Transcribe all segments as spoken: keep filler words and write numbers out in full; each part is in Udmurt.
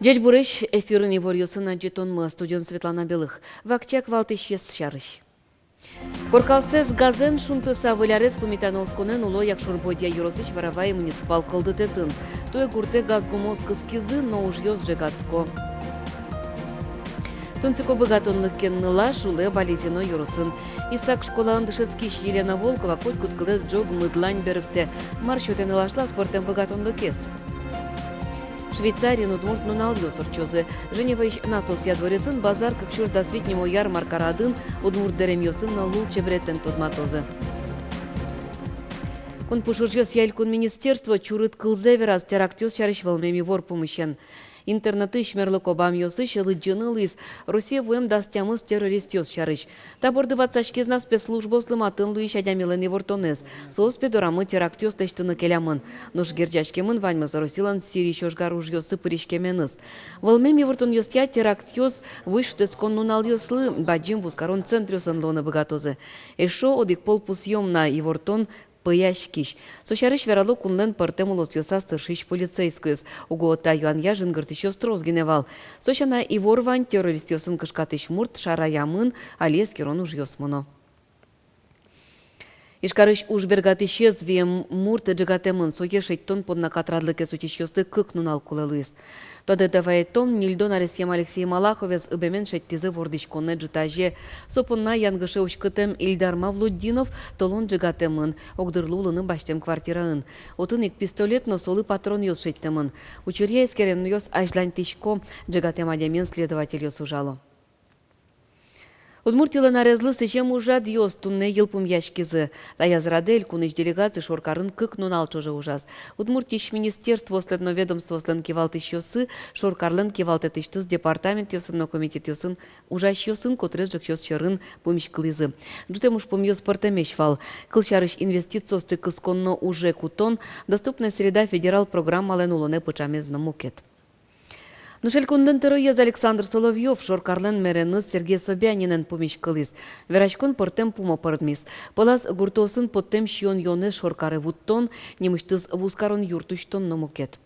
Ӟечбуресь! Эфирын иворъёсын адӟытонмы, студиын Светлана Белых. Вакчияк валтӥсез сярысь. Коркаоссэс газэн шунтыса, выль арез пумитаны осконэн уло Якшур-Бӧдья ёросысь Варавай муниципал кылдытэтын. Туэ гуртэ газ гумыос кыскизы, но ужъёс ӝегатско. Тунсыко быгатонлыкен нылаш улэ Балезино ёросын. Исак школаын дышетскись Елена Волкова котькуд кылэз ӝог мыдлань берыктэ. Мар сётэ нылашлы аспӧртэм быгатонлыкез? Швейцариын удмурт нуналъёс ортчозы. Женеваысь Нациосъя дворецын «Базар кык сюрс дас вить» нимо ярмарка радын удмурт дэремъёсын но лулчеберетэн тодматозы. Кун пуш ужъёсъя элькун министерство чурыт кылзэ вераз терактъёс сярысь вӧлмем ивор пумысен. Интернетысь мерлыко бамъёсысь лыдӟыны луиз Россие вуэм дас тямыс террористъёс сярысь. Та борды ватсаськиз на спецслужбаослы матын луись адямилэн ивортонэз. Соос, пе, дорамы терактъёс лэсьтыны келямын. Нош герӟаськемын ваньмыз Россилэн Сириысь ожгар ужъёсы пыриськеменыз. Вӧлмем ивортонъёсъя, терактъёс вуись шутэтскон нуналъёслы бадӟым вузкарон центръёсын луыны быгатозы. Эшшо одӥг пол пусъём на: ивортон пӧяськись. Со сярысь верало кунлэн пӧртэм улосъёсаз тыршись полицейскойёс. Уго та юанъя жингыртӥсьёс трос гинэ вал. Со сяна, ивор вань: террористъёсын кышкатӥсь мурт шараямын, али эскерон ужъёс мыно. Ижкарысь уж бергатӥсез вием мурт ӝегатэмын. Сое шедьтон понна катрадлыкез утисьёслы кык нунал кулэ луиз. Тодады вайытом, ньыльдон аресъем Алексей Малаховез ыбемен шедьтӥзы вордӥськонэ ӝытазе. Со понна янгыше уськытэм Ильдар Мавлутдинов толон ӝегатэмын огдырлы улыны басьтэм квартираын. Отын ик пистолет но солы патронъёс шедьтэмын. Учыръя эскеронъёс азьланьтӥсько. Ӝегатэм адямиен следовательёс ужало. Удмуртилэн арезлы сӥзем ужрадъёс туннэ йылпумъяськизы. Таяз радэ элькунысь делегация шоркарын кык нунал ӵоже ужаз. Удмуртиысь министерствоослэн но ведомствоослэн кивалтӥсьёссы, шоркарлэн кивалтэтысьтыз департаментъёсын но комитетъёсын ужасьёсын котырес ӝӧкъёс сьӧрын пумиськылӥзы. Ӝутэм ужпумъёс пӧртэмесь вал. Кылсярысь, инвестициосты кысконно уже кутон, «Доступная среда» федерал программалэн улонэ пыӵамез но мукет. Нош элькунлэн тӧроез Александр Соловьёв шоркарлэн мэреныз Сергей Собянинэн пумиськылӥз. Вераськон пӧртэм пумо пӧрмиз. Пӧлаз гуртоосын поттэм сиён-юонэз шоркаре вуттон, нимысьтыз вузкарон юрт усьтон но мукет.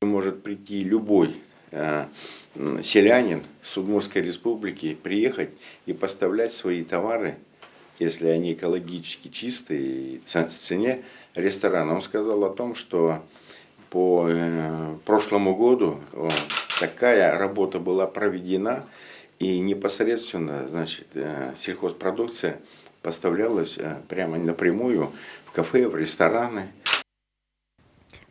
Может прийти любой, э, м, селянин с Удмуртской Республики, приехать и поставлять свои товары, если они экологически чистые и ц-, в цене ресторана. Он сказал о том, что по, э, прошлому году, э, такая работа была проведена, и непосредственно, значит, э, сельхозпродукция поставлялась, э, прямо напрямую в кафе, в рестораны.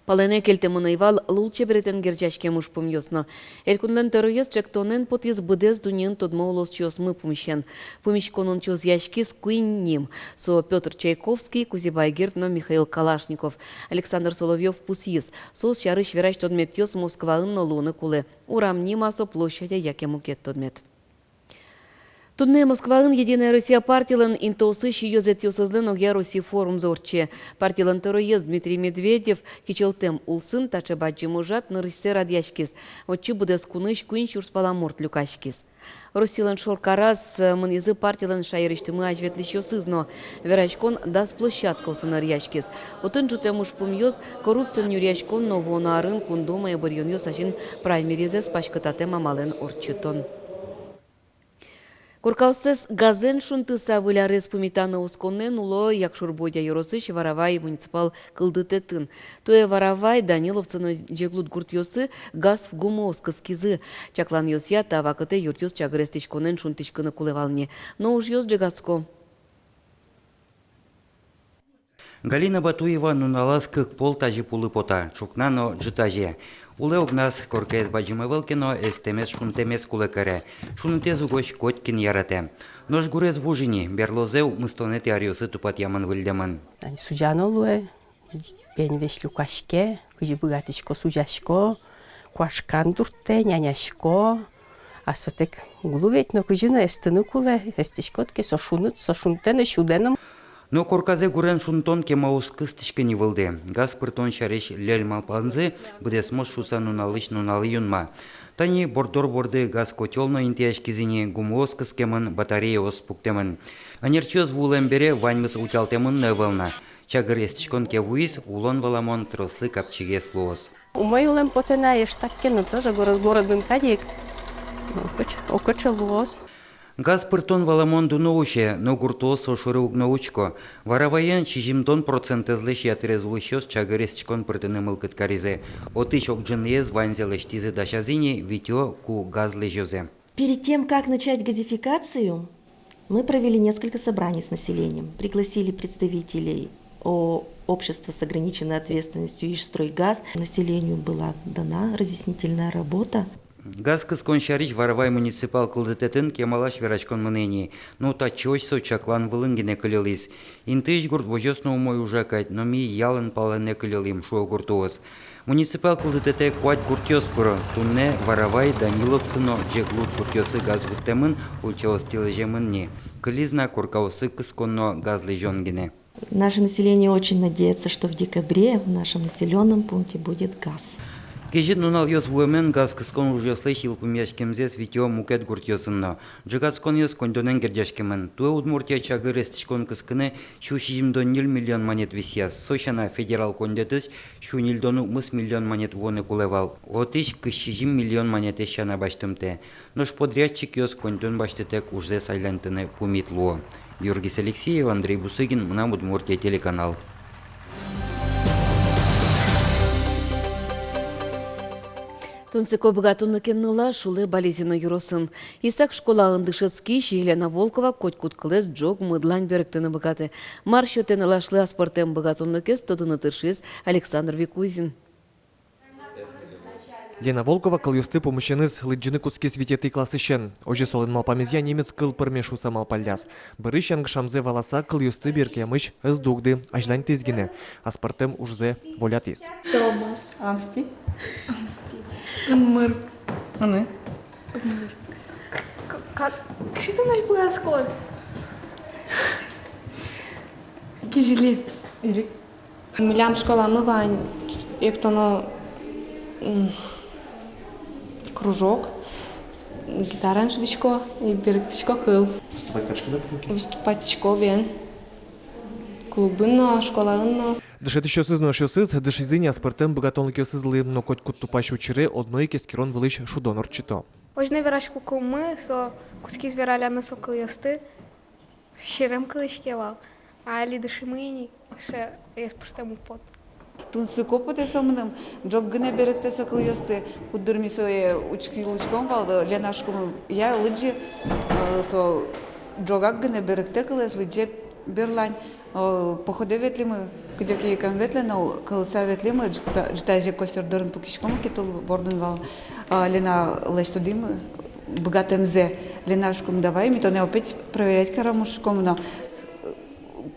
Палэнэ кельтэмын ӧй вал лулчеберетэн герӟаськем ужпумъёс но. Элькунлэн тӧроез ӵектонэн потӥз быдэс дуннеын тодмо улосчиосмы пумысен. Пумиськонын чузъяськиз куинь ним. Со Пётр Чайковский, Кузебай Герд но Михаил Калашников. Александр Соловьёв пусйиз: соос сярысь верась тодметъёс Москваын но луыны кулэ. Урам ним-а со, площадь-а, яке мукет тодмет. Туннэ Москваын «Единая Россия» партилэн интыосысь ёзэтъёсызлэн огъя Россия форумзы ортче. Партилэн тӧроез Дмитрий Медведев кичӧлтэм улсын таӵе бадӟым ужрад нырысьсэ радъяськиз. Отчы быдэс кунысь куинь сюрс пала мурт люкаськиз. Россилэн шоркараз, э, мынӥзы партилэн шаерысьтымы азьветлӥсьёсыз но. Вераськон дас площадкаосын ӧръяськиз. Отын ӝутэм ужпумъёс: коррупциен нюръяськон но вуоно арын Кун Думае быръёнъёс азьын праймеризэз паськытатэм амалэн ортчытон. Коркаоссэс газэн шунтыса, выль арез пумитаны осконэн уло Якшур-Бӧдья ёросысь Варавай муниципал кылдытэтын. Туэ Варавай, Даниловцы но Ӟеглуд гуртъёсы газ гумыос кыскизы. Чакланъёсъя, та вакытэ юртъёс чагыр эстӥськонэн шунтӥськыны кулэ вал ни. Но ужъёс ӝегатско. Галина Батуева нуналаз кык пол тазьы пулы пота, ӵукна но ӝытазе. Улэ огназ. Коркаез бадӟым ӧвӧл ке но, эстэмез-шунтэмез кулэ каре. Шунытэз угось котькин яратэ. Нош гурез вуж ини, берло зэм укмыстонэтӥ аръёсы тупатъямын-выльдэмын. Тани сузяно луэ, пень весь люкаське, кызьы быгатӥсько, сузясько, куашкан дуртэ, нянясько. А сотэк уг лу ведь, но кызьы но эстыны кулэ, эстӥськод ке, со шуныт, со шунтэ но, сюдэ но. Но корказэ гурен шунтон кема уз кыстӥськы ни вылды. Газ пыртон сярысь льӧль малпанзы быдэсмоз шуыса нуналысь нуналэ юнма. Тани борддор борды газ котёл но интыяськиз ини, гумыос кыскемын, батареяос пуктэмын. Ӧнерчиос вуылэм бере ваньмыз утялтэмын но ӧвӧл на. Чагыр эстӥськон ке вуиз, улон-валамон трослы капчигес луоз. Умой улэм потэ на, эштак ке но, тоже город, городын кадь ик. Окоӵ-, окоӵе луоз. Газ пыртон валамон дуно усе, но гуртоос со шоры уг но учко. Варавайын сизьымдон процентэзлэсь ятырез улӥсьёс чагыр эстӥськон пыртыны мылкыд каризы. Отысь ог ӝыныез ваньзэ лэсьтӥзы, дасязы ини, витё, ку газ лэзёзы. Перед тем, как начать газификацию, мы провели несколько собраний с населением, пригласили представителей о-, общества с ограниченной ответственностью «Ижстройгаз». Населению была дана разъяснительная работа. Газ кыскон сярысь Варавай муниципал кылдытэтын кемалась вераськон мынэ ини, но татчыозь со чаклан вылын гинэ кыльылӥз. Интыысь гурт возёс но умой ужа кадь, но ми ялан-паланэ кыльылӥм, шуо гуртоос. Муниципал кылдытэтэ куать гуртъёс пыро: Туннэ, Варавай, Даниловцы но Ӟеглуд гуртъёсы газ вуттэмын, ульчаостӥ лэземын ни. Кылиз на коркаосы кыскон но газ лэзён гинэ. Наше население очень надеется, что в декабре в нашем населённом пункте будет газ. Кезьыт нуналъёс вуэмен газ кыскон ужъёслэсь йылпумъяськемзэс витё мукет гуртъёсын но. Ӝегатсконъёс коньдонэн герӟаськемын. Туэ Удмуртия чагыр эстӥськон кыскыны сю сизьымдон ньыль миллион манет висъяз. Со сяна, федерал коньдэтысь сю ньыльдон укмыс миллион манет вуыны кулэ вал. Отысь кызь сизьым миллион манетэз сяна басьтымтэ. Нош подрядчикъёс коньдон басьтытэк ужзэс азьланьтыны пумит луо. Георгий Алексеев, Андрей Бусыгин, «Мынам Удмуртие» телеканал. Тунсыко быгатонлыкен нылаш улэ Балезино ёросын. Исак школаын дышетскись Елена Волкова котькуд кылэз ӝог мыдлань берыктыны быгатэ. Мар сётэ нылашлы аспӧртэм быгатонлыкез, тодыны тыршиз Александр Бекузин. Лена Волкова кылъёсты пумысеныз лыдӟыны кутскиз витетӥ классысен. Озьы солэн малпамезъя немец кыл пӧрме шуыса малпалляз. Бӧрысь янгышамзэ валаса, кылъёсты берыкъямысь ӧз дугды, азьланьтӥз гинэ, аспӧртэм ужзэ волятӥз. Томас. Амсти. Амсти. Ымыр. Аны. Ымыр. К-, как, кызьы тон али пыгаскод? Кизили. Или. Милям школамы вань эктоно, м, кружок, гитараен шудӥсько и берыктӥсько кыл. Выступать кариськод-а потом? Выступать карисько, бен. Клубын но, школаын но. Дышетӥсьёсыз но эшъёсыз дышизы ни аспӧртэм быгатонлыкъёсызлы, но котькуд тупась учыре одно ик эскерон вылысь шудон ортчыто. Озьы но вераськыкумы, со кутскиз вераляны со кылъёсты. Серем кылӥське вал, а али дышимы ини, сыӵе аспӧртэм уг поты. Тунсыко потэ со мыным, ӝог гинэ берыктэ со кылъёсты. Куддыр ми сое учкылӥськом вал, Лена шуком, я, лыдӟы, э, со ӝогак гинэ берыктэ кылэз, лыдӟе берлань. Э, походэ ветлӥмы, кыдёке ик ӧм ветлэ но, кылыса ветлӥмы, ӝытазе косэр дорын пукиськом ке, тыл бордын вал, а, Леналэсь тодӥмы быгатэмзэ. Лена, шуком, давай ми тонэ опять проверять каром, шуком но.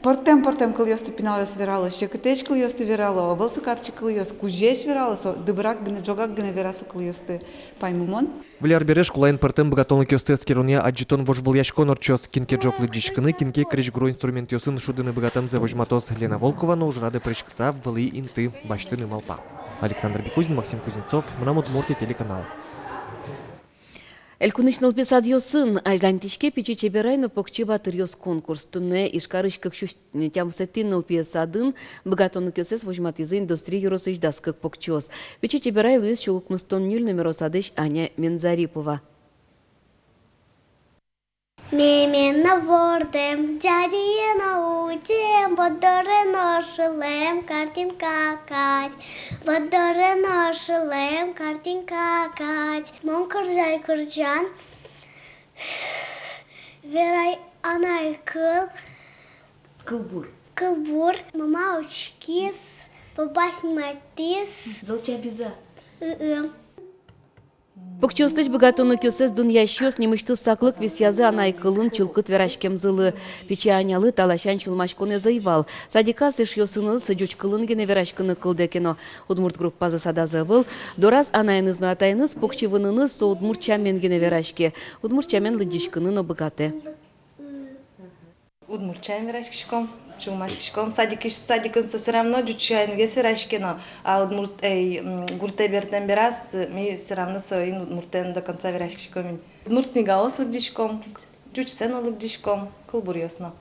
Пӧртэм-пӧртэм кылъёсты пиналъёс верало, секытэсь кылъёсты верало, ӧвӧл со капчи кылъёс, кузесь верало, со дыбырак гинэ, ӝогак гинэ вера со кылъёсты, паймымон. Выль ар бере школаын пӧртэм быгатонлыкъёсты эскеронъя адӟытон-вожвылъяськон ортчоз. Кин ке ӝог лыдӟиськыны, кин ке крезьгуро инструментъёсын шудыны быгатэмзэ возьматоз. Лена Волкова но ужрадэ пыриськыса вылӥ инты басьтыны малпа. Александр Бекузин, Максим Кузнецов, «Мынам Удмуртие» телеканал. Элькунысь нылпи садъёсын азьланьтӥське «Пичи чеберай но покчи батыръёс» конкурс. Туннэ Ижкарысь кык сюрс тямысэтӥ нылпи садын быгатонлыкъёссэс возьматӥзы Индустри ёросысь дас кык покчиос. «Пичи чеберай» луиз сю укмыстон ньыль номеро садысь Аня Мензарипова. Мемен но вордэм, дядьыен но утем, борддорын но шылэм картинка кадь, борддорын но шылэм картинка кадь. Мон кырӟай кырӟан, верай анай кыл. Кылбур. Кылбур. Мама учкиз, папа снимайтӥз. Зол чабиз-а? Ы-ы. Покчиослэсь быгатонлыкъёссэс дунъясьёс нимысьтыз саклык висъязы анай кылын чылкыт вераськемзылы. Пичи Анялы та ласянь сюлмаськонэз ӧй вал. Садиказ эшъёсыныз ӟуч кылын гинэ вераськыны кылдэ ке но, удмурт группазэ садаз ӧвӧл. Дораз анаеныз но атаеныз покчи выныныз со удмурт сямен гинэ вераське. Удмурт сямен лыдӟиськыны но быгатэ. Удмурт сямен вераськиськом, сюлмаськиськом. Садикысь, садикын со всё равно ӟуч сямен гес вераське но, а удмурт, эй, м, гуртэ бертэм бераз ми всё равно соин удмуртэн до конца вераськиськом ини. Удмурт книгаос лыдӟиськом, ӟучсэ но лыдӟиськом, кылбуръёс но.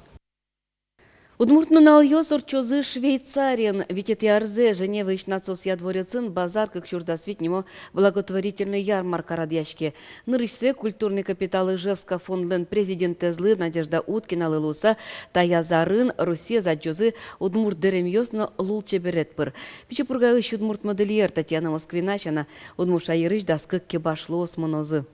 Удмурт нуналъёс ортчозы Швейцариын. Витетӥ арзэ Женеваысь нациосъя дворецын «Базар кык сюрс дас вить» нимо благотворительной ярмарка радъяське. Нырысьсэ культурной капитал Ижевска фондлэн президентэзлы Надежда Уткиналы луыса, таяз арын Россиез адӟозы удмурт дэремъёс но лулчеберет пыр. Пичи Пургаысь удмурт модельер Татьяна Москвина сяна, удмурт шаерысь дас кык кибашлыос мынозы.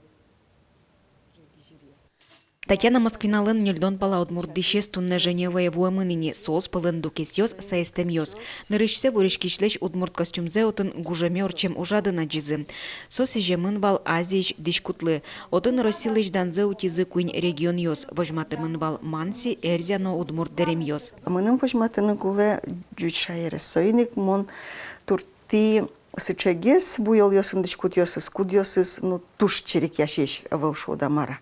Татьяна Москвиналэн ньыльдон пала удмурт дӥсез туннэ Женевае вуэмын ини. Соос пӧлын дукесъёс, саестэмъёс. Нырысьсэ вуриськисьлэсь удмурт костюмзэ отын гужеме ортчем ужрадын адӟизы. Со сӥземын вал Азиысь дӥськутлы. Отын Россилэсь данзэ утизы куинь регионъёс. Возьматэмын вал манси, эрзя но удмурт дэремъёс. Мыным возьматыны кулэ ӟуч шаерез. Соин ик мон туртӥ сыӵегес буёлъёсын дӥськутъёсыз, кудъёсыз, ну, туж черекъясесь ӧвӧл, шуод-а мар-а.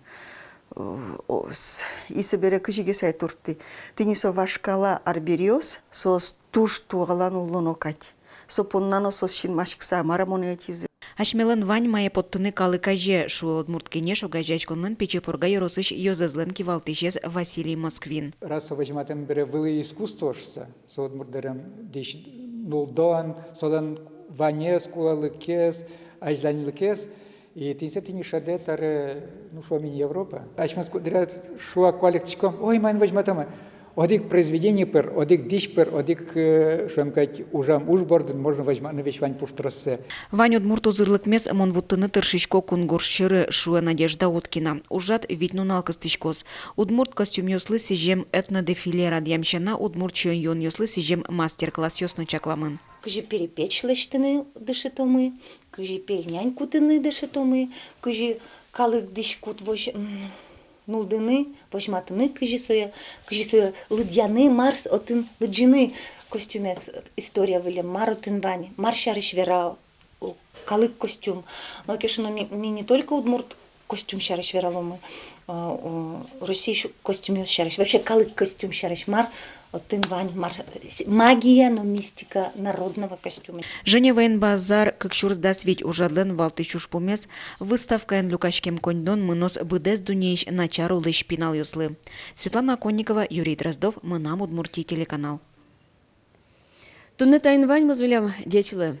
О, с-, и собере кызьы ке сое туртӥ. Тӥни со вашкала арбериос, соос туж туала нуллоно кадь. Со понна но соос синмаськыса, мар-а монэ ӧтизы. Асьмелэн вань мае поттыны калык азе, шуэ «Удмурт кенеш» огазеяськонлэн Пичи Пурга ёросысь ёзэзлэн кивалтӥсез Василий Москвин. Раз со возьматэм бере вылӥ искусство шуыса, со удмурт дэрем дӥсь нуллон, солэн ванез, кулэлыкез, азьланьлыкез. И тӥни сое тӥни шӧдэ таре, ну, шуом ини, Европа. Асьмеос куддыръя, шуом, куалектӥськом: ой, маин возьматомы. Одӥг произведение пыр, одӥг дӥсь пыр, одӥг, э, шуом кадь, ужам, уж бордын можно возьматыны весь вань пуштроссэ. Вань удмурт узырлыкмес мон вуттыны тыршисько кунгож сьӧры, шуэ Надежда Уткина. Ужрад вить нунал кыстӥськоз. Удмурт костюмъёслы сӥзем этнодефиле радъям сяна, удмурт сиён-юонъёслы сӥзем мастер-классъёс но чакламын. Кызьы перепеч лэсьтыны дышетомы, кызьы пельнянь кутыны дышетомы, кызьы калык дӥськут возь-, м, нуллыны, возьматыны, кызьы сое, кызьы сое лыдъяны, мар отын лыдӟыны, костюмез, история выллем, мар отын вань, мар сярысь вера калык костюм. Малы ке шуоно, ми, ми не только удмурт костюм сярысь вераломы, а, о, Россиысь костюмъёс сярысь, вообще калык костюм сярысь, мар отын вань, мар, с-, магия но мистика народного костюма. Женеваын «Базар кык сюрс дас вить» ужрадлэн валтӥсь ужпумез — выставкаын люкаськем коньдон мыноз быдэс дуннеысь начар улӥсь пиналъёслы. Светлана Оконникова, Юрий Дроздов, «Мынам Удмуртие» телеканал. Туннэ таин ваньмыз милям. Ӟеч луэ.